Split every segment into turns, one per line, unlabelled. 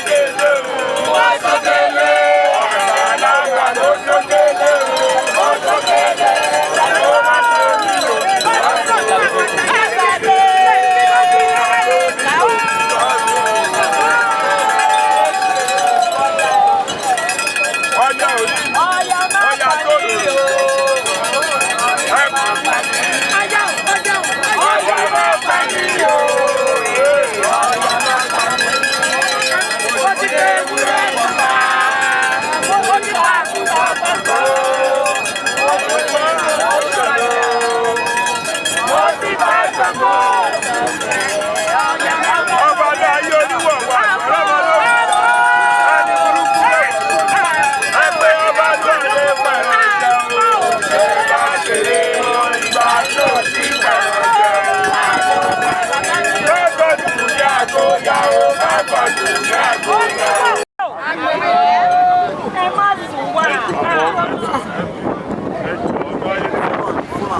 Sókèlè o. Wọ́n sókèlè. Àgbàlagbà ló sókèlè o. Wọ́n sókèlè. Ló má ṣe mí o. Wọ́n sókèlè. Ọjà òní.
Ọya má
Ọya
pa
tó
mí
lò.
o.
Ẹ má pa mí. Ọya má pa mí o. Ọya má pa mí.
Ó ti dé ewúrẹ́ pupa. Ó ti pa àkùkọ pọ̀pọ̀. Ó ti bá gbogbo. Ọya má pa mí.
Ọba ní ayé oníwọ̀ wà lọ́wọ́ lórí. Ẹni burúkú lè. Ẹ pé ọba náà lè pẹ̀lú ìjẹun. Ìgbà kéré ìgbà tó sí pẹ̀lú ìjẹun. Bákan jù ní àgóyá o, bákan jù ní àgóyá o.
Ẹ má sùn wá.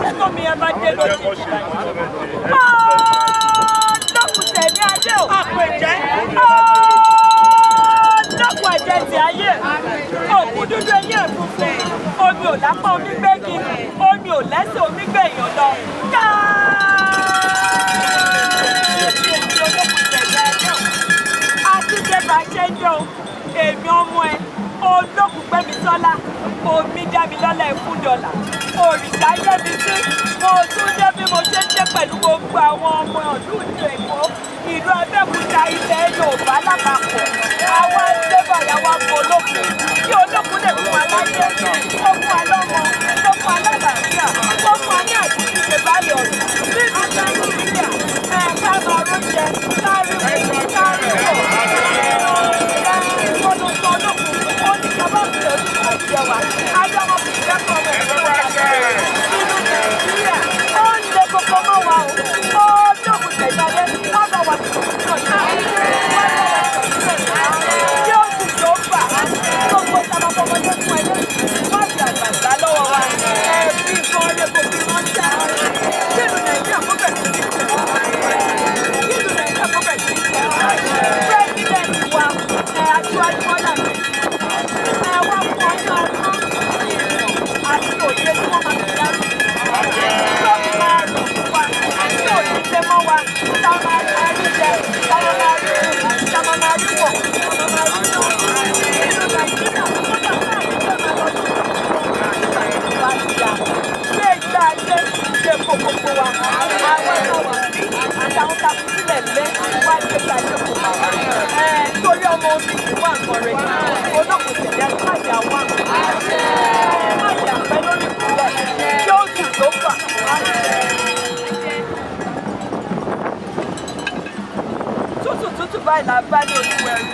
Ṣé mi ẹ bá dé lójijì báyìí? Ọlọ́kùn tẹ̀mí adé o. Àpèjẹ́. Ọlọ́kùn ẹ̀jẹ̀ ti ayé. Òkú dúdú eyín ẹ̀ funfun. Omi ò lápá omi gbégi. Omi ò lẹ́sẹ̀ omi gbé èèyàn lọ. Káàbíyèsí olókùn tẹ̀mí adé o. Àti dé bá ṣe ń dé o. Èmi ọmọ ẹ, olókùn Gbémisọ́lá, omi dámilọ́lá ẹ̀fún dọ̀là. Òrìṣà yẹ́ mi sí, mo tún dé bí mo ṣe ń dé pẹ̀lú gbogbo àwọn ọmọ ìlú ìlú Èkó, ìlú Abẹ́òkúta, ilẹ̀ Yorùbá lápapọ̀. Àwa ń dé báyà wá fún olókùn. Kí olókùn lè fún wa láyé, kó fún wa lọ́mọ, kó fún wa lálàáfíà, kó fún wa ní àtúntì ṣe báyọ̀ ọ̀rọ̀. Nínú Nàìjíríà, ẹ̀ ká máa róúnjẹ, ká rí mu, ká rí wọ̀. President wa ẹ aṣíwájú Bọ́lá Ahmed ẹ wá fún ọ ní ọgbọ́n ìmọ̀ àti òye tí wọ́n máa fi darí tó fi máa rọ̀ fún wa tí ò ní lè mọ́ wa tá a máa máa rí jẹ tá a máa rí mu tá a máa rí wọ̀ tá a máa rí lò nínú Nàìjíríà kódà káàdì tó máa lọ sí ìgbà ìjà gbé ìgbà ayé ṣe kókókó wa àwọn náà wà sí àtàwọn tá a fi sílẹ̀ lé wá gbé ìgbà ayé kò bá wa ẹ torí ọmọ omi kì í wà nǹkan rẹ̀ olókùn tẹ̀lé májà wà májà pẹ́ lórí ìpínlẹ̀ yóò dùn tó fà. Tútù tútù báyìí là bá ní olúwẹ̀rí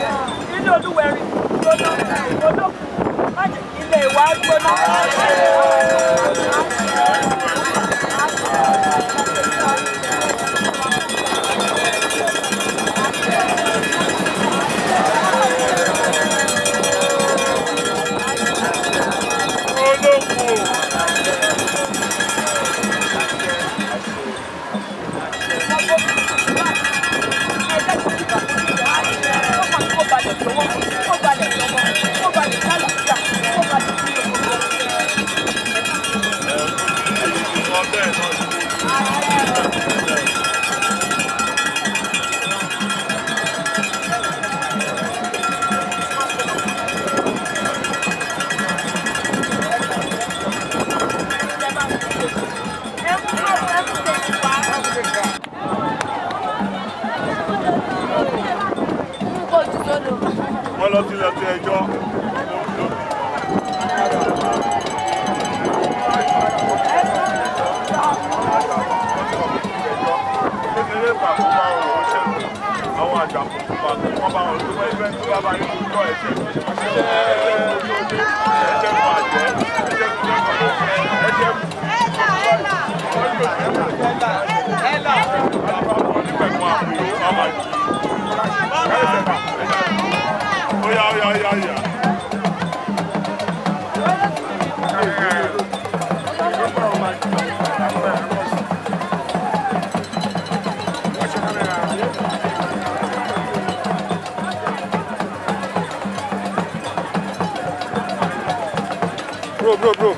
ilé olúwẹ̀rí gbóná olókùn má jẹ́ kí ilé wa gbóná.
Olókùn. Ọbẹ̀ náà ti kú. Wọ́n lọ sílẹ̀ sí ẹjọ́. Kékeré pàkó bá wọn ò ṣẹ́gun. Àwọn àgbà kò pàkó wọ́n bá wọn tó bá ẹgbẹ́ tó bá bá yín tó ẹ̀ṣẹ̀. Ẹ̀ṣẹ̀ kò tó dé, ẹ̀ṣẹ̀ kò àjẹ́, ẹ̀ṣẹ̀ kò lẹ́kọ̀ọ́, ẹ̀ṣẹ̀ kò. Oya oya oya oya. Bro, bro, bro.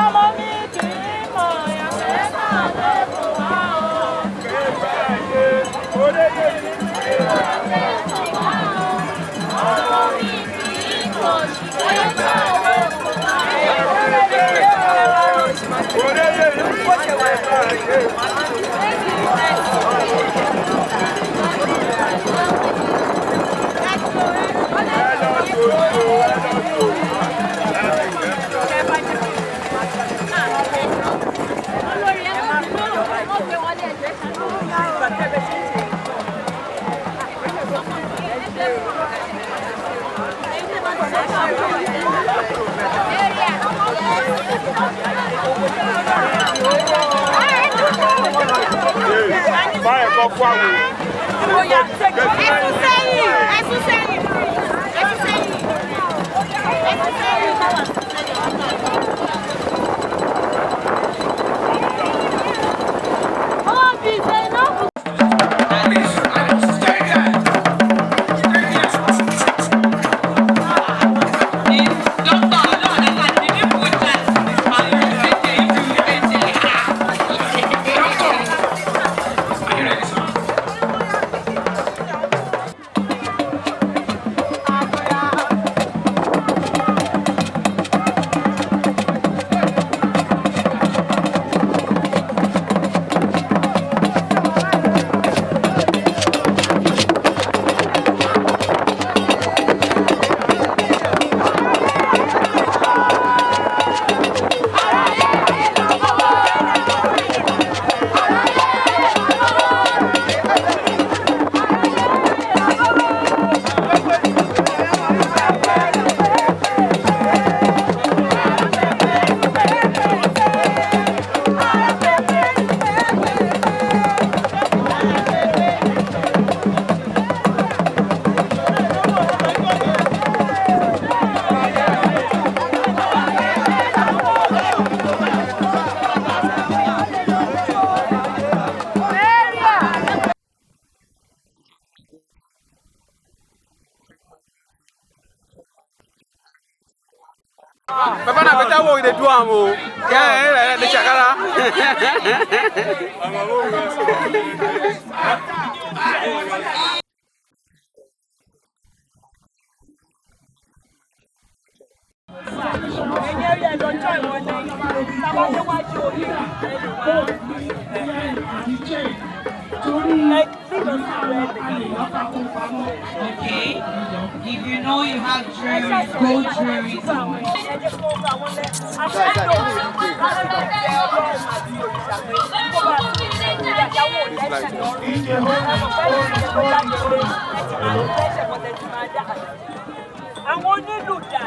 Ọmọ mi kì í mọ̀ ẹ̀fẹ́ náà lẹ́kọ̀ọ́ wá o.
Báyọ̀ kọ́ fún àwọn èèyàn.
Ẹ̀sùn sẹ́yìn, ẹ̀sùn sẹ́yìn, ẹ̀sùn sẹ́yìn, ẹ̀sùn sẹ́yìn. Ó bí Zainabu.
Papa na better work dey do am o. Yeah, the shakara.
Ẹ̀yin ẹ̀rí ẹ̀ lọ́jọ́ ìwọlé, tàbá déwájú orí
Okay. If you know you have jewelry, gold jewelry.
Àwọn onílù dà.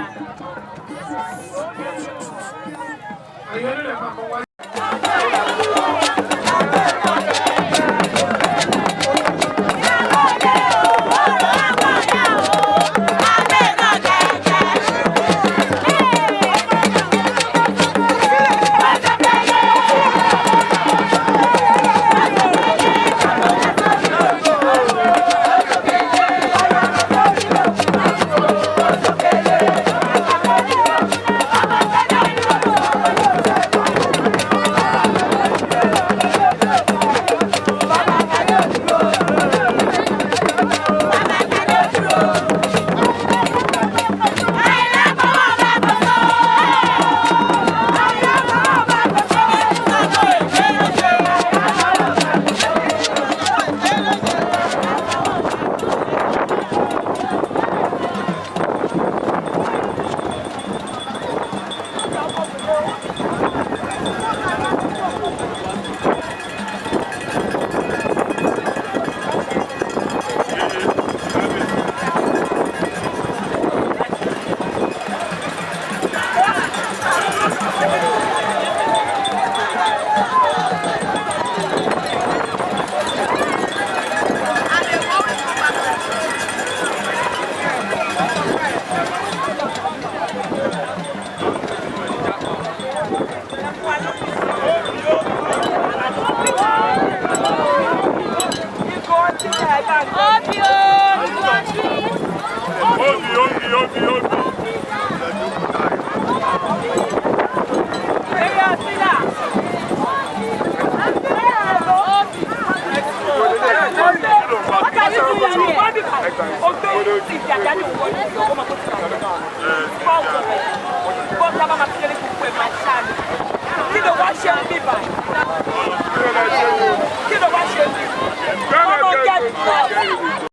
Thank
out of it. But tá a bá máa fi délé, gbogbo ẹ̀ máa ṣáà ni. Kí ló wá ṣe ń bí báyìí? Kí ló wá